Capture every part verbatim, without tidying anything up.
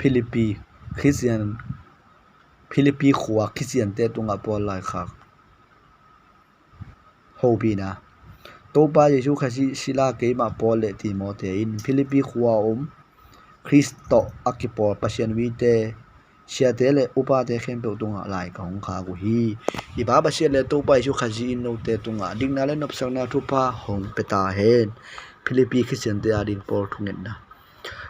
Philippi Khristian, Philippi khua Khristiante tungah Paul laikhak. Hopihna. Topa Jesu Khazih sila keimah Paul le Timote in Philippi khua a om Khrist tawh a kipawl Pasian mite, siate le upate khempeuh tungah lai ka hong khak uh hi. I Pa Pasian le Topa Jesu Khazih in note tungah dikna le nopsakna thupha hong pia ta hen. Philippi Khristiante ading Paul thungetna.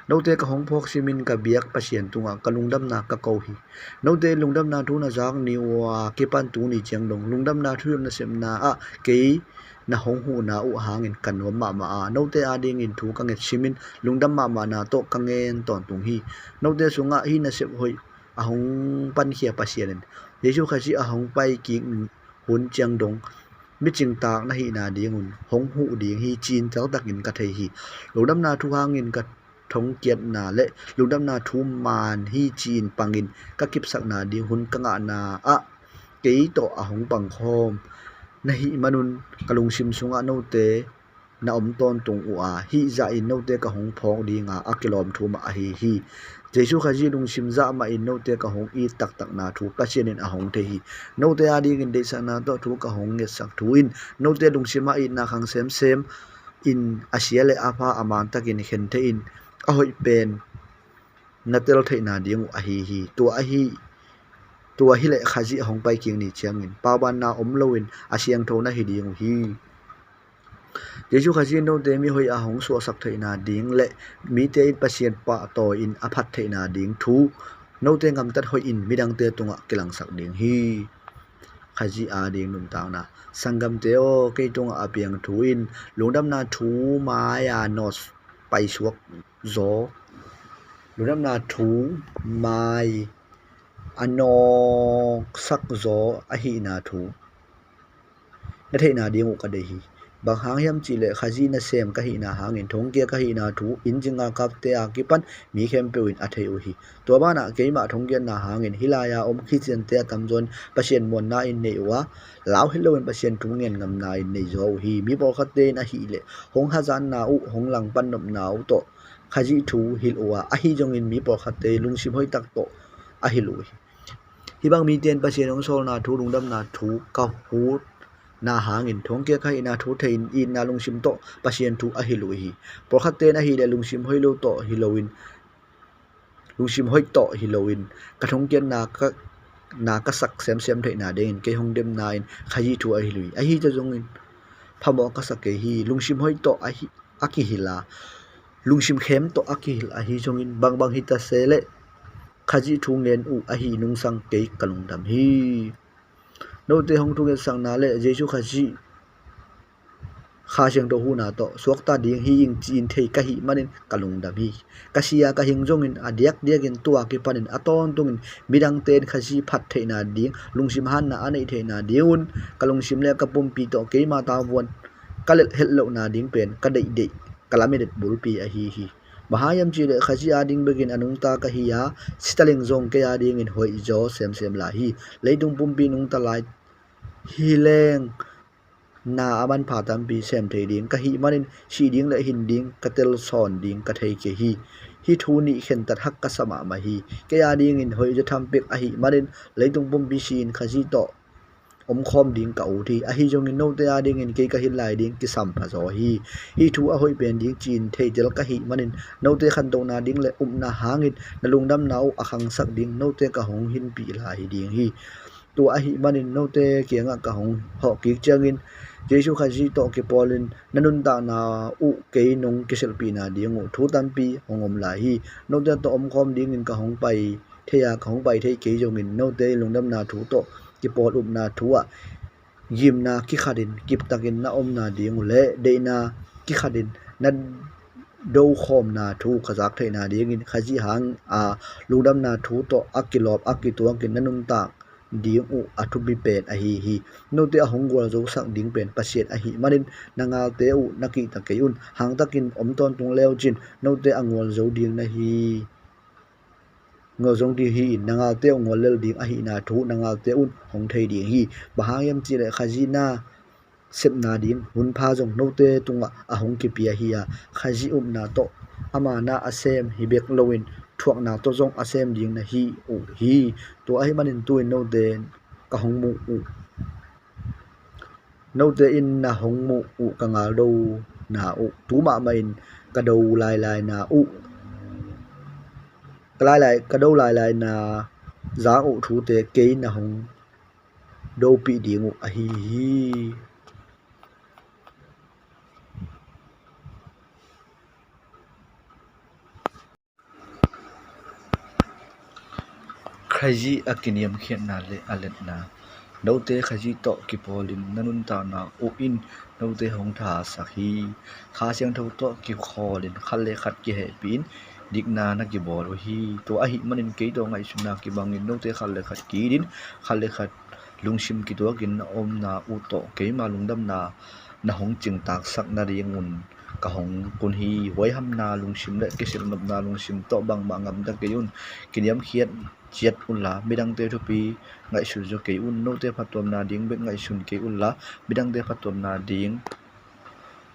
Note ka hong phawk simin ka biak Pasian tungah ka lungdamna ka ko hi. Note lungdamna thu na zak ni uh a kipan tuni ciang dong lungdamna thu nasepna ah kei na hong huhna uh hangin ka nuam mahmah a, note adingin thu ka nget simin lungdam mahmahna tawh ka ngen tawntung hi. Note sungah hih nasep hoih a hong pankhia Pasian in Jesu Khazih a hong pai kik hun ciang dong micingtak na hihna dingun hong huh ding hi ci-in teltakin ka thei hi. Lungdamna thu hangin ka thongkiatna le lungdamna thu man hi ci-in pangin ka kipsakna ding hun ka ngahna ah kei tawh a hong pangkhawm na hih manun ka lungsim sungah note na om tawntung uh a, hih zahin note ka hong phawk dinga a kilawm thu mah ahi hi. Jesu Khazih lungsim zah mahin note ka hong it taktakna thu Pasian in a hong thei hi. Note adingin deihsakna tawh thu ka hong ngetsak thu in note lungsim ah itna khang semsem in a sia le a pha a mantakin khen thei in a hoih pen na tel theihna ding uh ahi hi. Tua ahi, tua hileh Khazih a hong pai kik ni ciangin paubanna om loin a siangtho na hi ding uh hi. Jesu Khazih note mihoih a hong suahsak theihna ding le mite in Pasian pahtawi in a phat theihna ding thu note gamtat hoih in midangte tungah kilangsak ding hi. Khazih ading nuntakna. Sanggamte aw, kei tungah a piang thu in lungdamna thu mai-a nawt paisuak zaw, lungdamna thu mai a nawksak zaw ahihna thu na theihna ding uh ka deih hi. Bang hang hiam cihleh Khazih nasem ka hihna hangin thongkia ka hihna thu inn zinga kapte a kipan mi khempeuh in a thei uh hi. Tua banah keimah thongkiatna hangin hih lai-a om Khristiante a tamzaw in Pasian muanna in nei uh a, lau het loin Pasian thu ngen ngamna in nei zaw uh hi. Mi pawlkhatte in ahihleh hong hazatna uh, hong langpan nopna uh tawh Khazih thu hilh uh a, ahi zongin mi pawlkhatte lungsim hoihtak tawh a hilh uh hi. Hih bang mite in Pasian hong sawlna thu, lungdamna thu ka hutna hangin thongkia ka hihna thu thei in itna lungsim tawh Pasian thu a hilh uh hi. Pawlkhatte in ahihleh lungsim hoih lo tawh hi loin, lungsim hoih tawh hi loin ka thongkiatna ka, na ka sak semsem theihna dingin kei hong demna in Khazih thu a hilh uh hi. Ahi ta zongin phamawh ka sa kei hi. Lungsim hoih tawh a hi, a kihilh a, lungsim khem tawh a kihilh ahi zongin bangbang hi ta se leh Khazih thu ngen uh ahi nungsang kei ka lungdam hi. Note hong thungetsakna le Jesu Khazih Kha Siangtho huhna tawh suakta ding hi ing ci-in thei ka hih manin ka lungdam hi. Ka si-a ka hing zongin a diakdiakin tua kipanin a tawntungin midangte in Khazih phat theihna ding, lungsim hanna a neih theihna dingun ka lungsim le ka pumpi tawh keima tavuan ka lelh hetlohna ding pen ka deihdeih ka lamedet bulpi ahi hi. Bang hang hiam cihleh Khazih ading bekin a nungta ka hi a, si taleng zong kei adingin hoihzaw semsem lai hi. Leitung pumpi nungta lai hi leng na a manpha tampi sem thei ding ka hih manin sih ding le hin ding ka telsawn ding ka thei kei hi. Hih thu nih khentat hak ka sa mahmah hi. Kei adingin hoihzaw thampek ahih manin leitung pumpi si-in Khazih tawh omkhawm ding ka ut hi. Ahi zongin note adingin kei ka hilh lai ding kisam pha zaw hi. Hih thu a hoih pen ding ci-in theitel ka hih manin note khantohna ding le upna hangin na lungdamna uh a khangsak ding note ka hong hinpih lai hi ding hi. Tua ahih manin note kiangah ka hong hawh kik ciangin Jesu Khazih tawh kipawlin na nuntakna uh kei nong kiselhpihna ding uh thu tampi hong om lai hi. Note tawh omkhawm dingin ka hong pai thei a, ka hong pai thei kei zongin note in lungdamna thu tawh kipawl upna thu ah gimna kikhatin kiptakin na omna ding uh le deihna kikhatin na dokhawmna thu ka zak theihna dingin Khazih hanga lungdamna thu tawh a kilawp a kituakin na nuntak ding uh a thupi pen ahi hi. Note a hong gualzosak ding pen Pasian ahih manin na galte uh na kihta kei un. Hangtakin om tawntung leucin note a gualzo ding na hi. Gualzo ding hi-in na galte uh guallel ding ahihna thu na galte un hong thei ding hi. Bang hang hiam cihleh Khazih na sepna ding hun pha zong note tungah a hong kipia hi a, Khazih upna tawh ama na a sem hi bek loin thuakna tawh zong a sem ding na hi uh hi. Tua ahih manin tu-in note ka hong muh uh, note in na hong muh uh ka galdona uh, tu mahmah in ka do lailai na uh, ka lailai, ka do lailai na zak uh thute kei na hong dopih ding uh ahi hi. Khazih a kiniamkhiatna le a letna. Note Khazih tawh kipawlin na nuntakna uh in note hong thasak hi. Kha Siangtho tawh kikhawlin khat le khat kihehpihin dikna na kibawl uh hi. Tua ahih manin kei tawh ngaihsutna kibangin note khat le khat ki-itin khat le khat lungsim kituakin na omna uh tawh keima lungdamna na hong cingtaksak nadingun ka hong kun hi. Huaihamna lungsim le kisilhnopna lungsim tawh bangmah gamta kei un. Kiniamkhiat ciat unla midangte thupi ngaihsun zaw kei un. Note phattuamna ding bek ngaihsun kei unla midangte phattuamna ding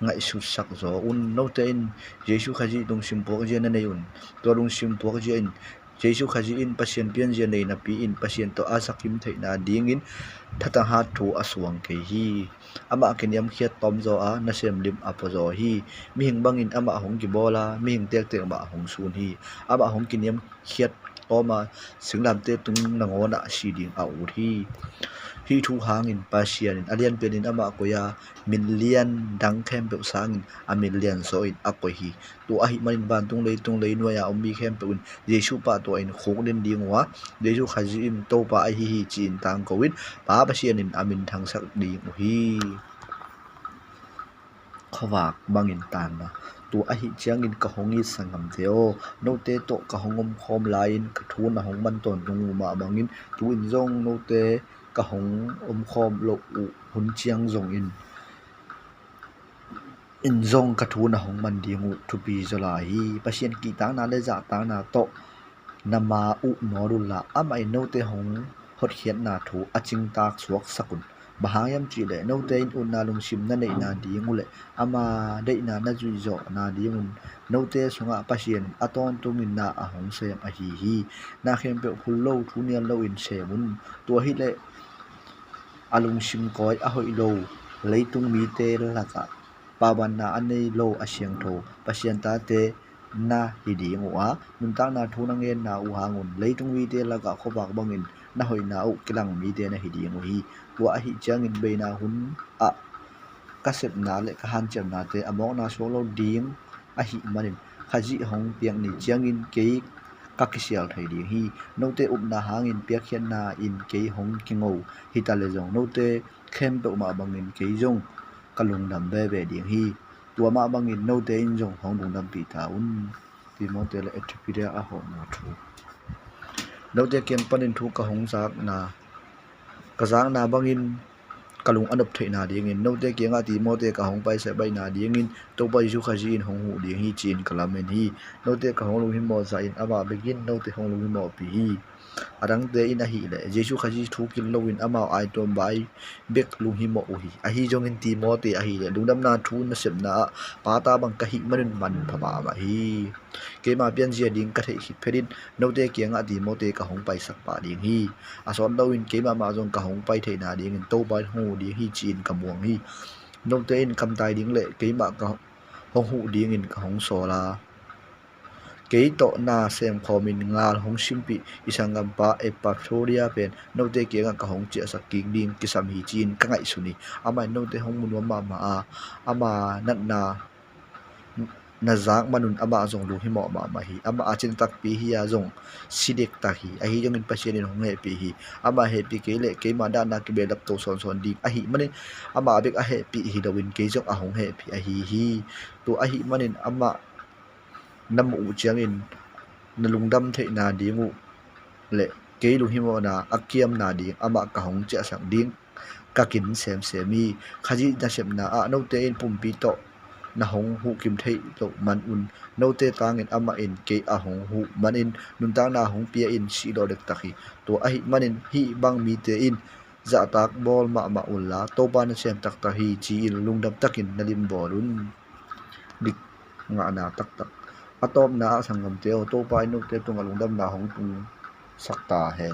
ngaihsutsak zaw un. Note in Jesu Khazih lungsim puakzia na nei un. Tua lungsim puakzia in Jesu Khazih in Pasian pianzia nei napi-in Pasian tawh a zakim theihna dingin thatanghat thu a suang kei hi. Amah kiniamkhiat tawmzaw a nasem lim a puazaw hi. Mihing bangin amah hong kibawl a mihing tektek mah hong sun hi. Amah hong kiniamkhiat tawm a singlamteh tung nangawnah si ding a ut hi. Hih thu hangin Pasian in a lianpianin amah koih a min lian dang khempeuh sangin a min lian zawin a koih hi. Tua ahih manin vantung leitung leinuai a om mi khempeuh in Jesu pahtuahin khukdin ding uh a, Jesu Khazih in Topa ahi hi ci-in tangko in Pa Pasian in a min thangsak ding uh hi. Khuavak bangin taanna. Tua ahih ciangin ka hong it sanggamte aw, note tawh ka hong omkhawm lai-in ka thu na hong man tawntung uh mah bangin tu-in zong note ka hong omkhawm loh uh hun ciang zongin in zong ka thu na hong man ding uh thupi zaw lai hi. Pasian kihtakna le zahtakna tawh na ma uh nawl unla amah in note hong hotkhiatna thu a cingtak suaksak un. Bang hang hiam cihleh note in utna lungsim na neihna ding uhleh ama deihna na zuihzawhna dingun note sungah Pasian in a tawntungin na a hong sem ahi hi. Na khempeuh phul lo thu nial loin sem un. Tua hileh a lungsim kawi a hoih lo leitung mite lakah paubanna a nei lo a siangtho Pasian tate na hi ding uh a, nuntakna thu na ngenna uh hangun leitung mite lakah khuavak bangin na hoihna uh kilang mite na hi ding uh hi. Tua ahih ciangin beina hun ah ka sepna le ka hanciamnate a mawkna suak lo ding ahih manin Khazih hong piak ni ciangin kei ka kisial thei ding hi. Note upna hangin piakkhiatna in kei hong kingo hita leh zong note khempeuh mah bangin kei zong ka lungdam veve ding hi. Tua mah bangin note in zong hong lungdampih ta un. Timote le Epafra a hawhna thu. Note kiang panin thu ka hong zakna, ka zakna bangin ka lung a nop theihna dingin note kiangah Timote ka hong paisak baihna dingin Topa Jesu Khazih in hong huh ding hi ci-in ka lamen hi. Note ka hong lunghimawh zahin amah bekin note hong lunghimawhpih hi. A dangte in ahileh Jesu Khazih thu kil loin amau aituam vai bek lunghimawh uh hi. Ahi zongin Timote ahileh lungdamna thu nasepna ah pata bang ka hih manun manpha mahmah hi. Keima pianzia ding ka theih khit phetin note kiangah Timote ka hong paisak pah ding hi. A sawt loin keimah mah zong ka hong pai theihna dingin Topa in hong huh ding hi ci-in ka muang hi. Note in kamtai ding le keimah ka hong huh dingin ka hong sawl a, kei tawh na semkhawmin ngal hong simpih i sanggampa Epafra pen note kiangah ka hong ciahsak kik ding kisam hi ci-in ka ngaihsun hi. Amah in note hong mu nuam mahmah a, ama natna na zak manun amah zong lunghimawh mahmah hi. Amah a cin takpi hi-a zong si dektak hi. Ahi zongin Pasian in hong hehpih hi. Amah hehpih kei leh keima dahna kibehlap to sawnsawn ding ahih manin amah bek a hehpih hi loin kei zong a hong hehpih ahi hi. Tua ahih manin amah na muh uh ciangin na lungdam theihna ding uh le kei lunghimawhna a kiamna ding amah ka hong ciahsak ding ka kin semsem hi. Khazih nasepna ah note in pumpi tawh na hong huhkim theih loh manun note tangin amah in kei a hong huh manin nuntakna hong pia in sihlawh dektak hi. Tua ahih manin hih bang mite in zahtak bawl mahmah unla Topa nasem taktak hi ci-in lungdam takin na lim bawl un. Dik ngahna taktak. A tawpna ah sanggamte aw, Topa in note tungah lungdamna hong tungsak ta hen.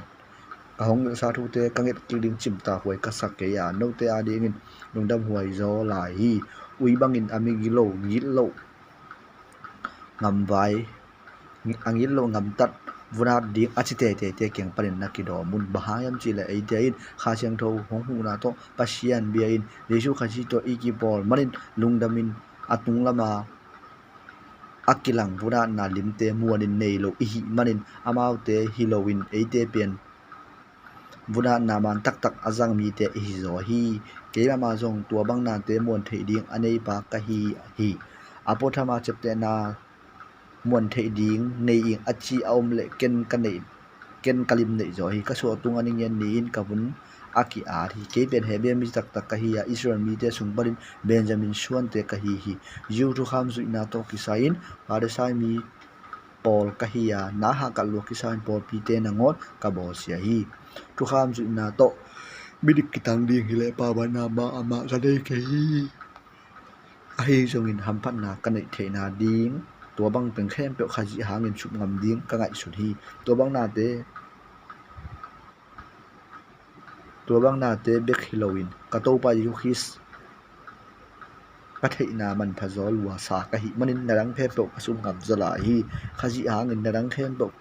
Ka hong ngetsa thute ka nget kik ding cimtak huai ka sa kei a, note adingin lungdam huai zaw lai hi. Ui bangin a migilo gitloh ngamvai a gitloh ngamtat vunat ding a ci teitei te kiang panin na kidawm un. Bang hang hiam cihleh eite in Kha Siangtho hong huhna tawh Pasian bia in Jesu Khazih tawh i kipawl manin lungdamin a tung lama a kilang vunatna limte muanin nei lo i hih manin amaute hi loin eite pen vunatna man taktak a zang mite i hi zaw hi. Keimah mah zong tua bang nate muan theih ding a neipa ka hi hi. A puathama ciaptehna muan theih ding nei ing a ci a om leh ken ka neih ken ka lim neih zaw hi. Ka suahtung a ni ngian ni-in ka vun a ki-at hi. Kei pen Hebru mi taktak ka hi a, Israel mite sung panin Benjamin suante ka hi hi. Jew thukham zuihna tawh kisai-in Farisai mi pawl ka hi a, na hahkat lua kisai-in pawlpite nangawn ka bawlsia hi. Thukham zuihna tawh midik kitang ding hileh paubaanna mah amah ka nei kei hi. Ahi zongin hamphatna ka neih theihna ding tua bang teng khempeuh Khazih hangin sup ngam ding ka ngaihsun hi. Tua bang nate tua bang nate bek hi loin ka Topa Jesu Khrist ka theihna manpha zaw lua sa ka hih manin na dang khempeuh ka sup ngam zaw lai hi. Khazih hangin na dang khempeuh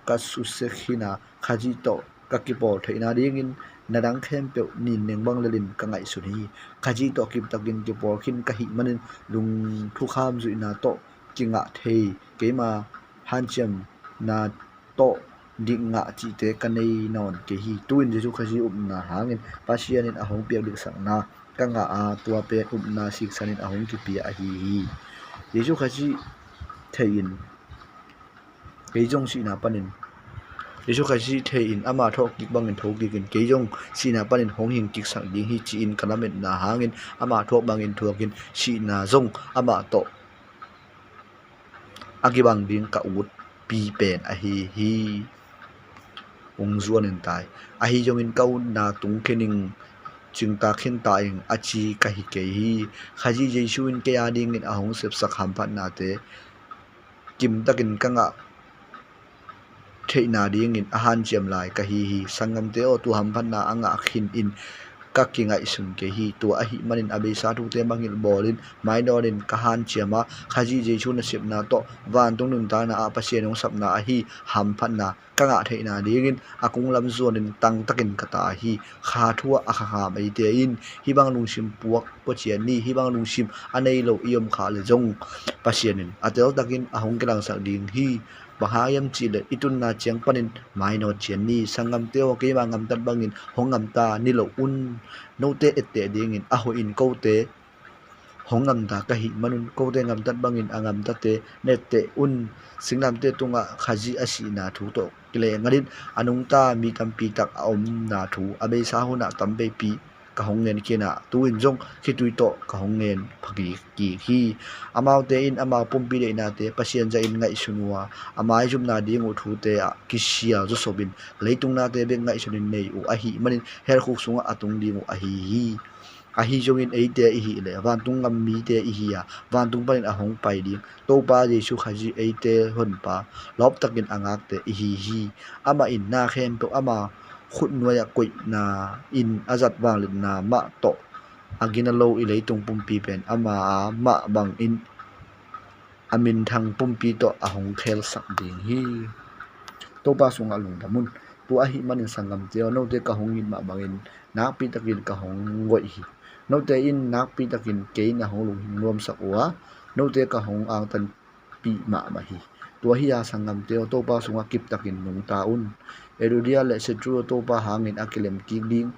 ka susia khin a, Khazih tawh ka kipawl theihna dingin na dang khempeuh ninneng bang lelin ka ngaihsun hi. Khazih tawh kiptakin kipawl khin ka hih manin lungthukham zuihna tawh kingah thei keima hanciamna tawh dikngah cihte ka nei nawn kei hi. Tu-in Jesu Khazih upna hangin Pasian in a hong piak diksakna ka ngah a, tua pen upna siksanin a hong kipia ahi hi. Jesu Khazih thei-in kei zong sihna panin Jesu Khazih thei-in ama thawhkik bangin thokikin kei zong sihna panin hong hingkiksak ding hi ci-in ka lametna hangin ama thuak bangin thuakin sihna zong amah tawh a kibang ding ka utpi pen ahi hi. Ung zuan in tai. Ahi zongin ka utna tung khin ing, cingtak khin ta ing a ci ka hi kei hi. Khazih Jesu in kei adingin a hong sepsak hamphatnate kimtakin ka ngah theihna dingin a hanciam lai ka hi hi. Sanggamte aw, tua hamphatna a ngah khin in ka kingaihsun kei hi. Tua ahih manin a beisa thute mangngilh bawlin mainawnin ka hanciam a, Khazih Jesu nasepna tawh vantung nuntakna ah Pasian hong sapna ahi hamphatna ka ngah theihna dingin a kunglam zuanin tangtakin ka ta hi. Kha thu ah a khakham eite in hih bang lungsim puak pua cian ni. Hih bang lungsim a nei lo i om khah leh zong Pasian in a teltakin a hong kilangsak ding hi. Bang hang hiam cihleh i tunna ciang panin mainawt cian ni. Sanggamte aw, keima ngamtat bangin hong ngamta ni lo un. Note etteh dingin a hoihin kote hong ngamta ka hih manun kote ngamtat bangin a ngamtate na etteh un. Singlamteh tungah Khazih a sihna thu tawh kilenganin a nungta mi tampi tak a omna thu a beisa hunah tam veipi ka hong ngen khin a, tu-in zong khitui tawh ka hong ngen pha kik hi. Amaute in amau pumpi deihnate Pasian zahin ngaihsun uh a, a maizumna ding uh thute ah kisial zawsopin leitung nate bek ngaihsunin nei uh ahih manin hell khuk sungah a tung ding uh ahi hi. Ahi zongin eite i hih leh vantung gam mite i hi a, vantung panin a hong pai ding Topa Jesu Khazih eite Honpa lawptakin a ngakte i hi hi. Amah in na khempeuh ama khutnuai-ah koihna in a zat vangliatna mah tawh a gina lo i leitung pumpi pen ama mah bangin a minthang pumpi tawh a hong khelsak ding hi. Topa sungah lungdam un. Tua ahih manin sanggamte aw, note ka hong it mah bangin nakpi takin ka hong goih hi. Note in nakpi takin kei na hong lunghing nuamsak uh a, note ka hong angtan pih mahmah hi. Tua hi a sanggamte aw, Topa sungah kiptakin nungta un. Euodia le Sintikhe Topa hangin a kilem kik ding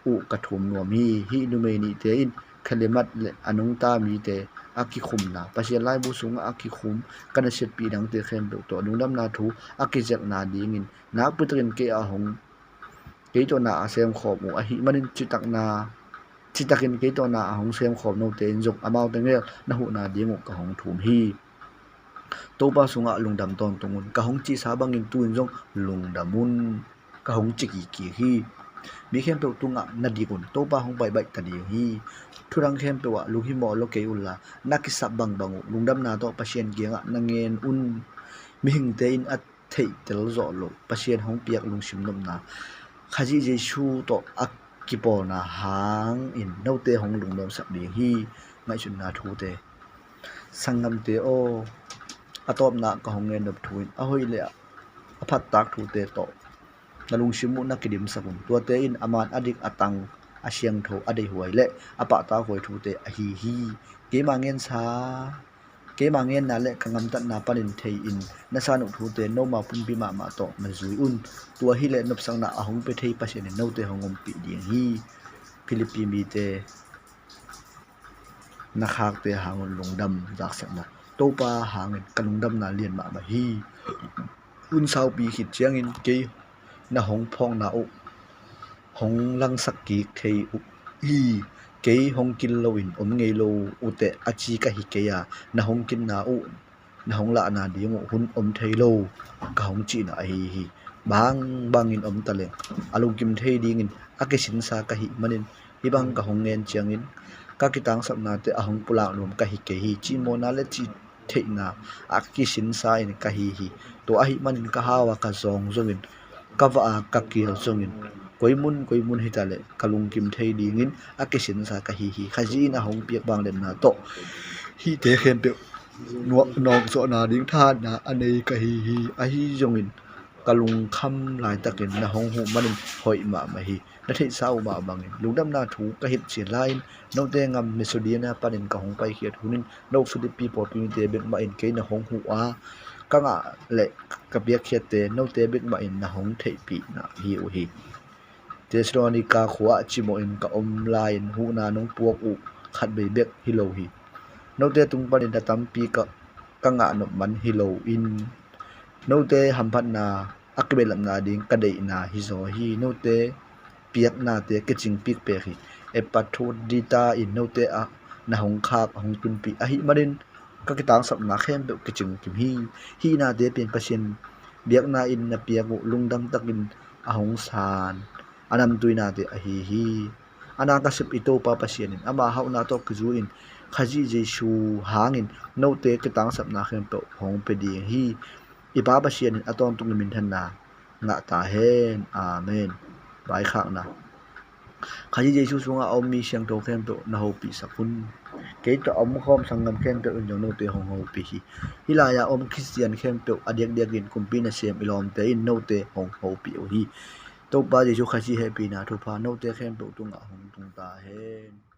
uh ka thum nuam hi. Hih numei nihte in Klement le a nungta mite a kikhumna, Pasian laibu sungah a kikhum ka nasetpih dangte khempeuh tawh lungdamna thu a kizelhna dingin nakpi takin kei a hong kei tawh na a semkhawm uh ahih manin citakna citakin kei tawh na a hong semkhawm note in zong amaute gel na huhna ding uh ka hong thum hi. Topa sungah lungdam tawntung un. Ka hong cihsa bangin tu-in zong lungdam un. Ka hong ci kikkik hi. Mi khempeuh tungah na dik un, Topa hong paibaih ta ding hi. Thudang khempeuh ah lunghimawh lo kei unla, na kisap bangbang uh lungdamna tawh Pasian kiangah na ngen un. Mihingte in a theihtel zawh loh Pasian hong piak lungsim nopna, Khazih Jesu tawh a kipawlna hangin note hong lungdamsak ding hi. Ngaihsutna thute. Sanggamte aw, a tawpna ka hong ngen nop thu in a hoih le a phattak thute tawh na lungsim uh na kidimsak un. Tuate in a man a dik a tang, a siangtho a deihhuai le a pahtakhuai thute ahi hi. Keima ngensa, keima ngenna le ka gamtatna panin thei-in na san uh thute noma pumpi mahmah tawh na zui un. Tua hileh nopsakna a hong pia thei Pasian in note hong ompih ding hi. Philippi mite na khakte hangun lungdam zaksakna. Topa hangin ka lungdamna lian mahmah hi. Hun saupi khit ciangin kei na hong phawkna uh hong langsak kik thei uh hi. Kei hong kin loin om ngei lo uh teh a ci ka hi kei a, na hong kinna uh, na hong lahna ding uh hun om thei lo ka hong cihna ahi hi. Bangbangin om taleng a lungkim thei dingin a kisinsa ka hih manin hih bang ka hong ngen ciangin ka kitangsapnate a hong pulak nuam ka hi kei hi. Cihmawhna le cihtheihna a kisinsa in ka hi hi. Tua ahih manin ka hau a ka zawng zongin, ka vah a ka kil zongin, koimun koimun hitaleh ka lungkim thei dingin a kisinsa ka hi hi. Khazih in a hong piak vangliatna tawh hihte khempeuh nawkzawhna ding thahatna a nei ka hi hi. Ahi zongin ka lungkham laitakin na hong huh manin hoih mahmah hi. Na theihsa uh mah bangin lungdamna thu ka hilh cian lai-in note gam Macedonia panin ka hong paikhiat hunin no Philippi pawlpi mite bek mahin kei na hong huh a, ka ngah le ka piakkhiatte note bek mahin na hong theihpihna hi uh hi. Thessalonica khua-ah cimawhin ka om lai-in huhna nong puak uh khat vei bek hi lo hi. Note tung panin a tampi ka, ka ngah nop man hi loin note hamphatna a kibehlapna ding ka deihna hizaw hi. Note piaknate kicing pikpek hi. Epafrodita in note ah na hong khak, hong tunpih ahih manin ka kitangsapna khempeuh kicing kim hi. Hih nate pen Pasian biakna in na piak uh lungdam takin a hong san a namtui nate ahi hi. A na ka sep i Topa Pasian in ama hauhna tawh kizui-in Khazih Jesu hangin note kitangsapna khempeuh hong pia ding hi. I Pa Pasian in a tawntungin minthanna ngah ta hen. Amen. Vaikhakna. Khazih Jesu sungah a om mi siangtho khempeuh na hopihsak un. Kei tawh a omkhawm sanggam khempeuh in zong note hong hopih hi. Hih lai-a om Khristian khempeuh a diakdiakin kumpi nasem i lawmte in note hong hopih uh hi. Topa Jesu Khazih hehpihna thupha note khempeuh tungah hong tung ta hen.